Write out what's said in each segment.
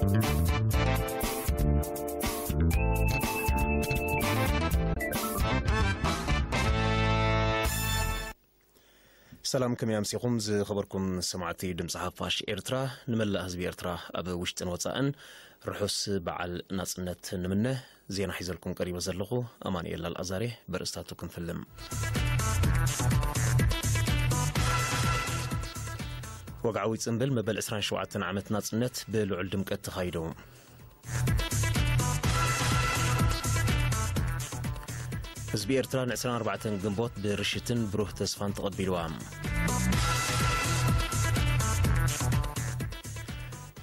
ሰላም፣ ከመይ ኣምሲኹም ዝኸበርኩም ሰማዕቲ ድምፂ ሓፋሽ ኤርትራ? ንመላእ ህዝቢ ኤርትራ ኣብ ውሽጥን ወፃእን ርሑስ በዓል ናፅነት ንምነ። ዜና ሒዘልኩም ቀሪበ ዘለኹ ኣማኑኤል ኣልኣዛሬ። በርእስታቱ ክንፍልም። ወግዓዊ ጽምብል መበል ዕስራን ሸውዓተን ዓመት ናጽነት ብልዑል ድምቀት ተኻይዱ። ህዝቢ ኤርትራ ን ዕስራን ኣርባዕተን ግንቦት ብርሽትን ብሩህ ተስፋን ተቐቢልዋ።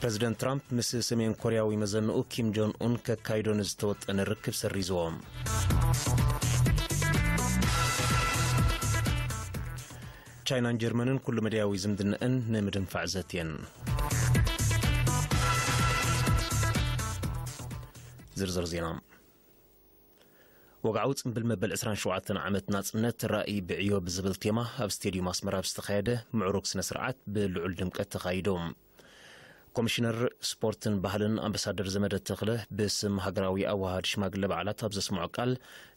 ፕረዚደንት ትራምፕ ምስ ሰሜን ኮርያዊ መዘንኡ ኪም ጆን ኡን ከካይዶ ንዝተወጠነ ርክብ ሰሪዝዎ። ቻይናን ጀርመንን ኩሉ መዳያዊ ዝምድነአን ንምድንፋዕ ዘትየን። ዝርዝር ዜና። ወግዓዊ ጽምብል መበል ዕስራን ሸውዓተን ዓመት ናጽነት ራእይ ብዕዮ ብዝብል ቴማ ኣብ ስቴድዩም ኣስመራ ኣብ ዝተኻየደ ምዕሩግ ስነ ስርዓት ብልዑል ድምቀት ተኻይዱ። ኮሚሽነር ስፖርትን ባህልን ኣምባሳደር ዘመደ ተኽለ ብስም ሃገራዊ ኣወሃሃዲ ሽማግለ በዓላት ኣብ ዘስምዖ ቃል፣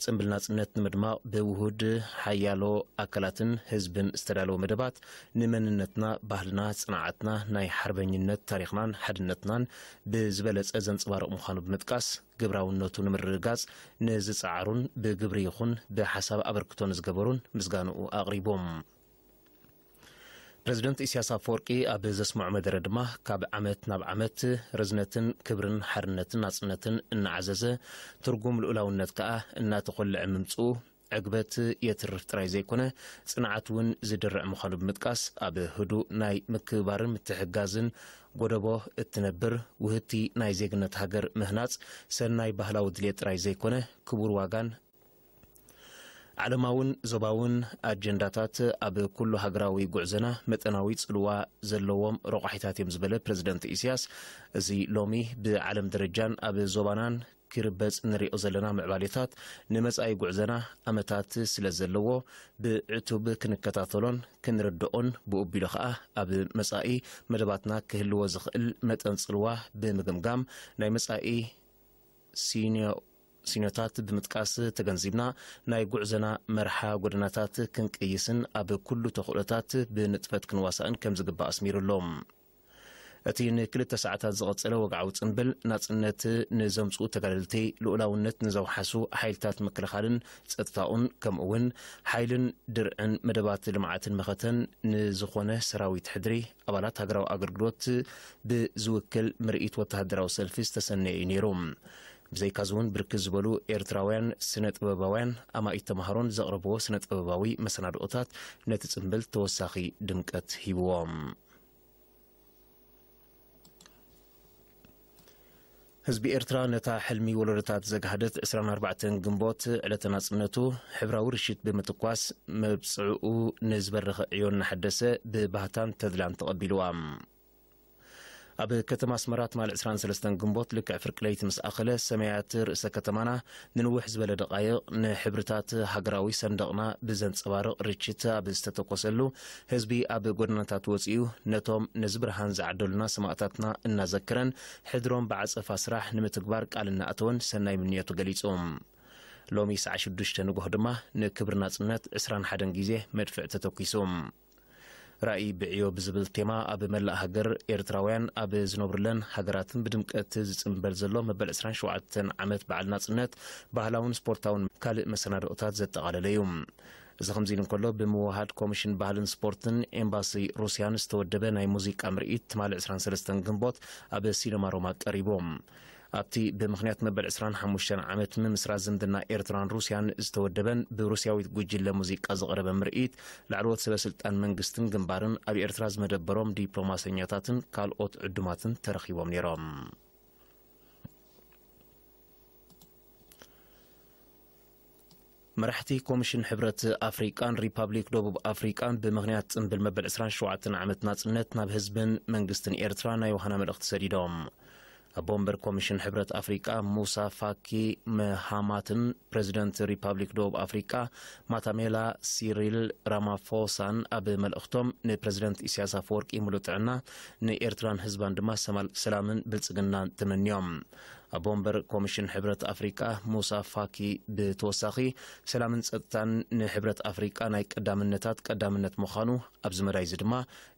ጽምብል ናጽነት ንምድማቕ ብውሁድ ሓያሎ ኣካላትን ህዝብን ዝተዳለወ መደባት ንመንነትና፣ ባህልና፣ ጽንዓትና፣ ናይ ሓርበኝነት ታሪኽናን ሓድነትናን ብዝበለጸ ዘንጸባርቕ ምዃኑ ብምጥቃስ፣ ግብራውነቱ ንምርግጋጽ ንዝጸዓሩን ብግብሪ ይኹን ብሓሳብ ኣበርክቶ ንዝገበሩን ምስጋንኡ ኣቕሪቡ። ፕረዚደንት ኢሳያስ ኣፈወርቂ ኣብ ዘስምዖ መደረ ድማ፣ ካብ ዓመት ናብ ዓመት ርዝነትን ክብርን ሓርነትን ናጽነትን እናዓዘዘ፣ ትርጉም ልኡላውነት ከኣ እናተኾልዐ ምምጽኡ ዕግበት የትርፍ ጥራይ ዘይኮነ፣ ጽንዓት እውን ዝድርዕ ምዃኑ ብምጥቃስ፣ ኣብ ህዱእ ናይ ምክብባርን ምትሕግጋዝን ጎደቦ እትነብር ውህቲ ናይ ዜግነት ሃገር ምህናጽ ሰናይ ባህላዊ ድሌት ጥራይ ዘይኮነ፣ ክቡር ዋጋን ዓለማውን ዞባውን ኣጀንዳታት ኣብ ኩሉ ሃገራዊ ጉዕዞና መጠናዊ ጽልዋ ዘለዎም ረቋሒታት እዮም ዝበለ ፕረዚደንት ኢሳያስ፣ እዚ ሎሚ ብዓለም ደረጃን ኣብ ዞባናን ክርበጽ እንሪኦ ዘለና ምዕባሌታት ንመጻኢ ጉዕዞና ኣመታት ስለ ዘለዎ ብዕቱብ ክንከታተሎን ክንርድኦን ብኡቢሉ ኸኣ ኣብ መጻኢ መደባትና ክህልዎ ዝኽእል መጠን ጽልዋ ብምግምጋም ናይ መጻኢ ሲኖ ሲኖታት ብምጥቃስ ተገንዚብና፣ ናይ ጉዕዞና መርሓ ጎደናታት ክንቅይስን ኣብ ኩሉ ተኽእሎታት ብንጥፈት ክንዋሳእን ከም ዝግባእ ኣስሚሩ ኣሎ። እቲ ንክልተ ሰዓታት ዝቐጸለ ወግዓዊ ጽምብል፣ ናጽነት ንዘምጽኡ ተጋደልቲ፣ ልኡላውነት ንዘውሓሱ ሓይልታት ምክልኻልን ጸጥታኡን፣ ከምኡ'ውን ሓይልን ድርዕን መደባት ልምዓትን መኸተን ንዝኾነ ሰራዊት ሕድሪ ኣባላት ሃገራዊ ኣገልግሎት ብዝውክል ምርኢት ወተሃደራዊ ሰልፊ ዝተሰነየ እዩ ነይሩ። ብዘይካዚ እውን ብርክት ዝበሉ ኤርትራውያን ስነ ጥበባውያን ኣማኢት ተምሃሮን ዘቕረብዎ ስነ ጥበባዊ መሰናድኦታት ነቲ ጽምብል ተወሳኺ ድምቀት ሂብዎ። ህዝቢ ኤርትራ ነታ ሕልሚ ወለዶታት ዘግሃደት ዕስራን ኣርባዕተን ግንቦት ዕለተ ናጽነቱ ሕብራዊ ርሽት ብምትኳስ መብጽዕኡ ንዝበረኸ ዕዮ እናሐደሰ ብባህታን ተድላን ተቐቢልዋ። ኣብ ከተማ ኣስመራ ትማሊ ዕስራን ሰለስተን ግንቦት ልክዕ ፍርቂ ለይቲ ምስ ኣኸለ ሰማያት ርእሰ ከተማና ንንውሕ ዝበለ ደቓይቕ ንሕብርታት ሃገራዊ ሰንደቕና ብዘንጸባርቕ ርችት ኣብ ዝተተኮሰሉ ህዝቢ ኣብ ጎደናታት ወጺኡ ነቶም ነዚ ብርሃን ዝዓደሉና ሰማእታትና እናዘከረን ሕድሮም ብዓጸፋ ስራሕ ንምትግባር ቃል እናኣተወን ሰናይ ምንዮቱ ገሊጹ። ሎሚ ሰዓት ሽዱሽተ ንግሆ ድማ ንክብሪ ናጽነት ዕስራን ሓደን ግዜ መድፍዕ ተተኲሱ። ራእይ ብዕዮ ብዝብል ቴማ ኣብ መላእ ሃገር ኤርትራውያን ኣብ ዝነብሩለን ሃገራትን ብድምቀት ዝጽምበል ዘሎ መበል ዕስራን ሸውዓተን ዓመት በዓል ናጽነት ባህላውን ስፖርታውን ካልእ መሰናድኦታት ዘጠቓለለ እዩ። እዚ ከምዚ ኢሉ እንከሎ፣ ብምውሃድ ኮሚሽን ባህልን ስፖርትን ኤምባሲ ሩስያን ዝተወደበ ናይ ሙዚቃ ምርኢት ትማሊ ዕስራን ሰለስተን ግንቦት ኣብ ሲነማ ሮማ ቀሪቡ። ኣብቲ ብምኽንያት መበል ዕስራን ሓሙሽተን ዓመት ምምስራት ዝምድና ኤርትራን ሩስያን ዝተወደበን ብሩስያዊት ጉጅለ ሙዚቃ ዝቐረበ ምርኢት፣ ላዕለዎት ሰበ ስልጣን መንግስትን ግንባርን፣ ኣብ ኤርትራ ዝመደበሮም ዲፕሎማሰኛታትን ካልኦት ዕዱማትን ተረኺቦም ነይሮም። መራሕቲ ኮሚሽን ሕብረት ኣፍሪቃን ሪፓብሊክ ደቡብ ኣፍሪቃን ብምኽንያት ጽምብል መበል ዕስራን ሸውዓተን ዓመት ናጽነት ናብ ህዝብን መንግስትን ኤርትራ ናይ ዮሃና መልእኽቲ ሰዲዶም። ኣቦ ወንበር ኮሚሽን ሕብረት ኣፍሪቃ ሙሳ ፋኪ መሃማትን ፕረዚደንት ሪፓብሊክ ደቡብ ኣፍሪቃ ማታሜላ ሲሪል ራማፎሳን ኣብ መልእኽቶም፣ ንፕረዚደንት ኢሳያስ ኣፈወርቂ ሙሉእ ጥዕና፣ ንኤርትራን ህዝባን ድማ ሰማል-፣ ሰላምን ብልጽግናን ተመንዮም። ኣቦ ወንበር ኮሚሽን ሕብረት ኣፍሪቃ ሙሳ ፋኪ ብተወሳኺ፣ ሰላምን ጸጥታን ንሕብረት ኣፍሪቃ ናይ ቀዳምነታት ቀዳምነት ምዃኑ፣ ኣብዚ መዳይ እዚ ድማ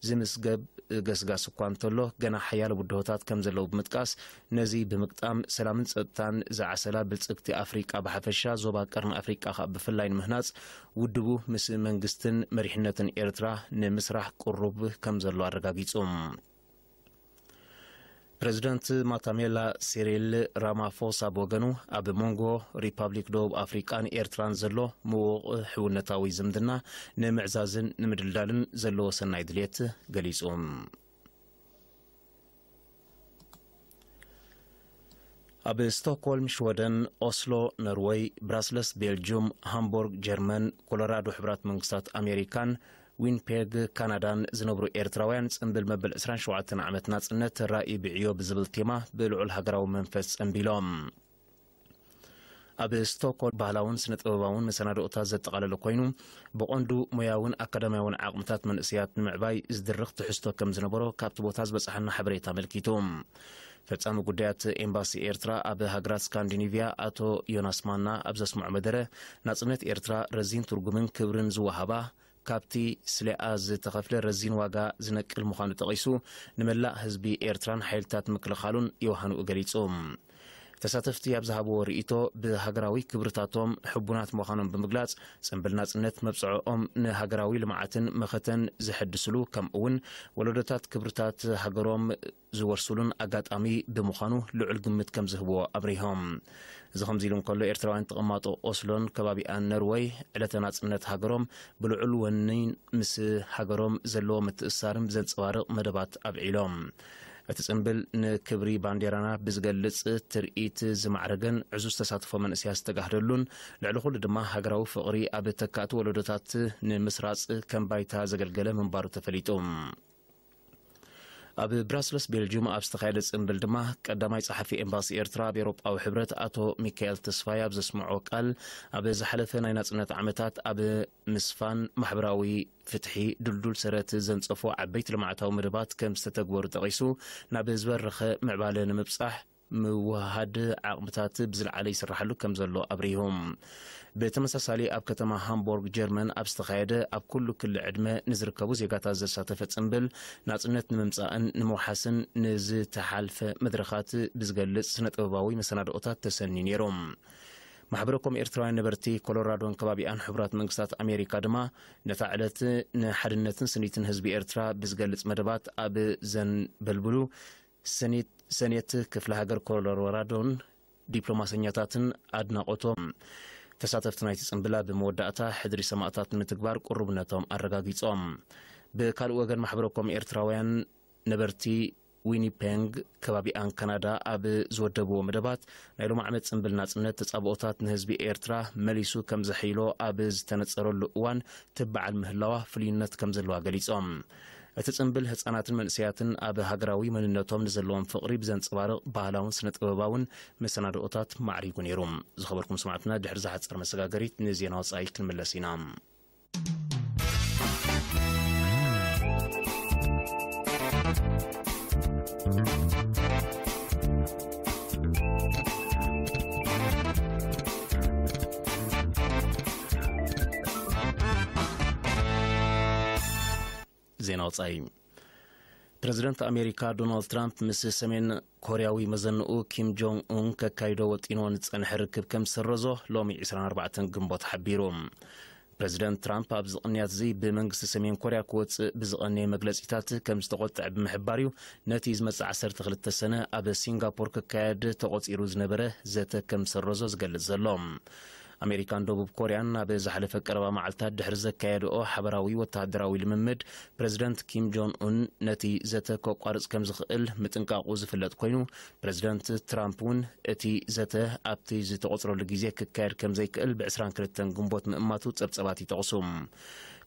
ዝምዝገብ ገስጋስ እኳ እንተሎ፣ ገና ሓያሎ ብድሆታት ከም ዘለዉ ብምጥቃስ፣ ነዚ ብምግጣም ሰላምን ጸጥታን ዝዓሰላ ብልጽግቲ ኣፍሪቃ ብሓፈሻ፣ ዞባ ቀርኒ ኣፍሪቃ ከኣ ብፍላይ ንምህናጽ፣ ውድቡ ምስ መንግስትን መሪሕነትን ኤርትራ ንምስራሕ ቅሩብ ከም ዘሎ ኣረጋጊጹ። ፕረዚደንት ማታሜላ ሲሪል ራማፎሳ ብወገኑ፣ ኣብ መንጎ ሪፓብሊክ ደቡብ ኣፍሪቃን ኤርትራን ዘሎ ምዉቕ ሕውነታዊ ዝምድና ንምዕዛዝን ንምድልዳልን ዘለዎ ሰናይ ድልየት ገሊጹ። ኣብ ስቶክሆልም ሽወደን፣ ኦስሎ ኖርወይ፣ ብራስለስ ቤልጁም፣ ሃምቦርግ ጀርመን፣ ኮሎራዶ ሕቡራት መንግስታት ኣሜሪካን ዊንፔግ ካናዳን ዝነብሩ ኤርትራውያን፣ ጽምብል መበል ዕስራን ሸውዓተን ዓመት ናጽነት ራኢ ብዕዮ ብዝብል ቴማ ብልዑል ሃገራዊ መንፈስ ጸንቢሎም። ኣብ ስቶክሆልም ባህላውን ስነ ጥበባውን መሰናድኦታት ዘጠቓለለ ኮይኑ፣ ብቐንዱ ሞያውን ኣካዳሚያውን ዓቕምታት መንእሰያት ንምዕባይ ዝድርኽ ትሕዝቶ ከም ዝነበሮ ካብቲ ቦታ ዝበጽሓና ሓበሬታ ኣመልኪቱ። ፈጻሚ ጉዳያት ኤምባሲ ኤርትራ ኣብ ሃገራት ስካንዲኒቭያ ኣቶ ዮናስ ማና ኣብ ዘስምዖ መደረ፣ ናጽነት ኤርትራ ረዚን ትርጉምን ክብርን ዝወሃባ፣ ካብቲ ስሌኣ ዝተኸፍለ ረዚን ዋጋ ዝነቅል ምዃኑ ጠቒሱ፣ ንመላእ ህዝቢ ኤርትራን ሓይልታት ምክልኻሉን የውሃንኡ ገሊጹ። ተሳተፍቲ ኣብ ዝሃብዎ ርእይቶ፣ ብሃገራዊ ክብርታቶም ሕቡናት ምዃኖም ብምግላጽ፣ ጽምብል ናጽነት መብጽዖኦም ንሃገራዊ ልምዓትን መኸተን ዘሐድስሉ፣ ከምኡ'ውን ወለዶታት ክብርታት ሃገሮም ዝወርሱሉን ኣጋጣሚ ብምዃኑ ልዑል ግምት ከም ዝህብዎ ኣብሪሆም። እዚ ከምዚ ኢሉ እንከሎ፣ ኤርትራውያን ተቐማጦ ኦስሎን ከባቢኣን ኖርወይ፣ ዕለተ ናጽነት ሃገሮም ብልዑል ወኒ ምስ ሃገሮም ዘለዎ ምትእስሳርን ዘንጸባርቕ መደባት ኣብዒሎም። እቲ ጽምብል ንክብሪ ባንዴራና ብዝገልጽ ትርኢት ዝማዕረገን ዕዙዝ ተሳትፎ መንእሰያት ዝተጋህደሉን፣ ልዕሊ ኩሉ ድማ ሃገራዊ ፍቕሪ ኣብ ተካእቲ ወለዶታት ንምስራጽ ከም ባይታ ዘገልገለ ምንባሩ ተፈሊጡ። ኣብ ብራስለስ ቤልጅዩም ኣብ ዝተኻየደ ጽምብል ድማ፣ ቀዳማይ ጸሓፊ ኤምባሲ ኤርትራ ኣብ ኤውሮጳዊ ሕብረት ኣቶ ሚካኤል ተስፋይ ኣብ ዘስምዖ ቃል፣ ኣብ ዝሓለፈ ናይ ናጽነት ዓመታት ኣብ ምስፋን ማሕበራዊ ፍትሒ ድልዱል ሰረት ዘንጸፎ ዓበይቲ ልምዓታዊ መደባት ከም ዝተተግበሩ ጠቒሱ፣ ናብ ዝበረኸ ምዕባለ ንምብጻሕ ምውህሃድ ዓቕምታት ብዝለዓለ ይስራሓሉ ከም ዘሎ ኣብሪሁ። ብተመሳሳሊ፣ ኣብ ከተማ ሃምቦርግ ጀርመን ኣብ ዝተኻየደ፣ ኣብ ኩሉ ክሊ ዕድመ ንዝርከቡ ዜጋታት ዘሳተፈ ጽምብል፣ ናጽነት ንምምጻእን ንምውሓስን ንዝተሓልፈ መድረኻት ብዝገልጽ ስነ-ጥበባዊ መሰናድኦታት ተሰንዩ ነይሩ። ማሕበረ ኮም ኤርትራውያን ነበርቲ ኮሎራዶን ከባቢኣን ሕቡራት መንግስታት ኣሜሪካ ድማ፣ ነታ ዕለት ንሓድነትን ስኒትን ህዝቢ ኤርትራ ብዝገልጽ መደባት ኣብ ዘንበልብሉ ሰኔት፣ ሰኔት ክፍለ ሃገር ኮሎራዶን ዲፕሎማሰኛታትን ኣድናቖቶም ተሳተፍቲ ናይቲ ጽምብላ ብመወዳእታ ሕድሪ ሰማእታት ንምትግባር ቅሩብነቶም ኣረጋጊጾም። ብካልእ ወገን፣ ማሕበረ ኮም ኤርትራውያን ነበርቲ ዊኒፔንግ ከባቢኣን ካናዳ ኣብ ዝወደብዎ መደባት፣ ናይ ሎም ዓመት ጽምብል ናጽነት ተጻብኦታት ንህዝቢ ኤርትራ መሊሱ ከም ዘሕይሎ ኣብ ዝተነጸረሉ እዋን ትበዓል ምህላዋ ፍሉይነት ከም ዘለዋ ገሊጾም። እቲ ጽምብል ህጻናትን መንእሰያትን ኣብ ሃገራዊ መንነቶም ንዘለዎም ፍቕሪ ብዘንጸባርቕ ባህላውን ስነ-ጥበባውን መሰናድኦታት ማዕሪጉ ነይሩ። ዝኸበርኩም ሰማዕትና፣ ድሕሪ ዝሓጸረ መሰጋገሪት ንዜና ወጻኢ ክንምለስ ኢና። ዜና ወጻኢ። ፕረዚደንት ኣሜሪካ ዶናልድ ትራምፕ ምስ ሰሜን ኮርያዊ መዘንኡ ኪም ጆንግ ኡን ከካይዶ ወጢንዎ ንጸንሐ ርክብ ከም ዝሰረዞ ሎሚ ዕስራን ኣርባዕተን ግንቦት ሓቢሩ። ፕረዚደንት ትራምፕ ኣብዚ ቅንያት እዚ ብመንግስቲ ሰሜን ኮርያ ክወጽእ ብዝቐነየ መግለጺታት ከም ዝተቖጥዐ ብምሕባር እዩ፣ ነቲ ዝመጽእ ዓሰርተ ክልተ ሰነ ኣብ ሲንጋፖር ክካየድ ተቖጺሩ ዝነበረ ዘተ ከም ዝሰረዞ ዝገልጽ ዘሎ። ኣሜሪካን ደቡብ ኮርያን ኣብ ዝሓለፈ ቀረባ መዓልታት ድሕሪ ዘካየድኦ ሓበራዊ ወተሃደራዊ ልምምድ፣ ፕረዚደንት ኪም ጆን ኡን ነቲ ዘተ ከቋርጽ ከም ዝኽእል ምጥንቃቑ ዝፍለጥ ኮይኑ፣ ፕረዚደንት ትራምፕ እውን እቲ ዘተ ኣብቲ ዝተቖጽረሉ ግዜ ክካየድ ከም ዘይክእል ብ ዕስራን ክልተን ግንቦት ምእማቱ ጸብጸባት ይጠቕሱ።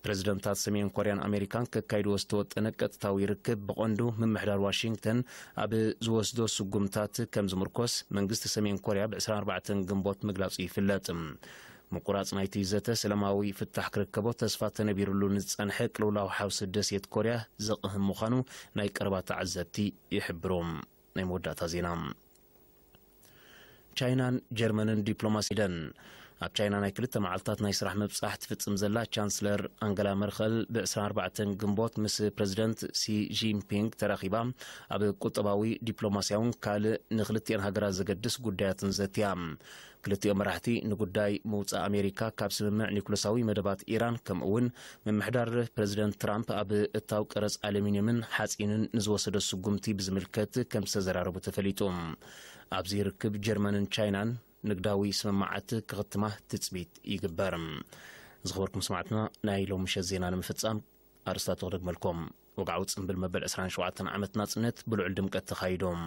ፕሬዝደንታት ሰሜን ኮርያን ኣሜሪካን ከካይድዎ ዝተወጠነ ቀጥታዊ ርክብ ብቐንዱ ምምሕዳር ዋሽንግተን ኣብ ዝወስዶ ስጉምታት ከም ዝምርኮስ መንግስቲ ሰሜን ኮርያ ብ24 ግንቦት ምግላጹ ይፍለጥ። ምቁራጽ ናይቲ ዘተ ሰላማዊ ፍታሕ ክርከቦ ተስፋ ተነቢሩሉ ንዝጸንሐ ቅልውላው ሓውሲ ደሴት ኮርያ ዘቕህም ምዃኑ ናይ ቀረባ ተዓዘብቲ ይሕብሩ። ናይ መወዳእታ ዜና። ቻይናን ጀርመንን ዲፕሎማሲ ደን። ኣብ ቻይና ናይ ክልተ መዓልታት ናይ ስራሕ ምብጻሕ ትፍጽም ዘላ ቻንስለር ኣንገላ መርከል ብ24 ግንቦት ምስ ፕሬዝደንት ሲ ጂንፒንግ ተራኺባ ኣብ ቁጠባዊ፣ ዲፕሎማሲያውን ካልእ ንክልቲኤን ሃገራት ዘገድስ ጉዳያትን ዘትያ። ክልቲኦም መራሕቲ ንጉዳይ ምውጻእ ኣሜሪካ ካብ ስምምዕ ኒኩለሳዊ መደባት ኢራን፣ ከምኡ እውን ምምሕዳር ፕሬዝደንት ትራምፕ ኣብ እታው ቀረጽ ኣሉሚንየምን ሓጺንን ንዝወሰዶ ስጉምቲ ብዝምልከት ከም ዝተዘራረቡ ተፈሊጡ። ኣብዚ ርክብ ጀርመንን ቻይናን ንግዳዊ ስምምዓት ክኽትማ ትጽቢት ይግበር። ዝኸበርኩም ሰማዕትና፣ ናይ ሎሚ ምሸት ዜና ንምፍጻም ኣርስታቱ ክደግመልኩም። ወግዓዊ ጽምብል መበል 27 ዓመት ናጽነት ብልዑል ድምቀት ተኻይዶም።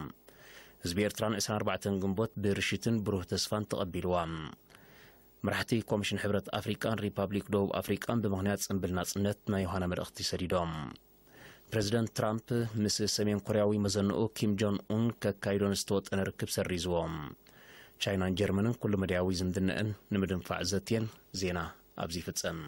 ህዝቢ ኤርትራ ን24 ግንቦት ብርሽትን ብሩህ ተስፋን ተቐቢልዋ። መራሕቲ ኮሚሽን ሕብረት ኣፍሪቃን ሪፓብሊክ ደቡብ ኣፍሪቃን ብምኽንያት ጽምብል ናጽነት ናይ ዮሃና መልእኽቲ ሰዲዶም። ፕሬዝደንት ትራምፕ ምስ ሰሜን ኮርያዊ መዘንኡ ኪም ጆን ኡን ከካይዶ ዝተወጠነ ርክብ ሰሪዝዎም። ቻይናን ጀርመንን ኩሉ መድያዊ ዝምድነአን ንምድንፋዕ ዘትየን። ዜና ኣብዚ ይፍጸም።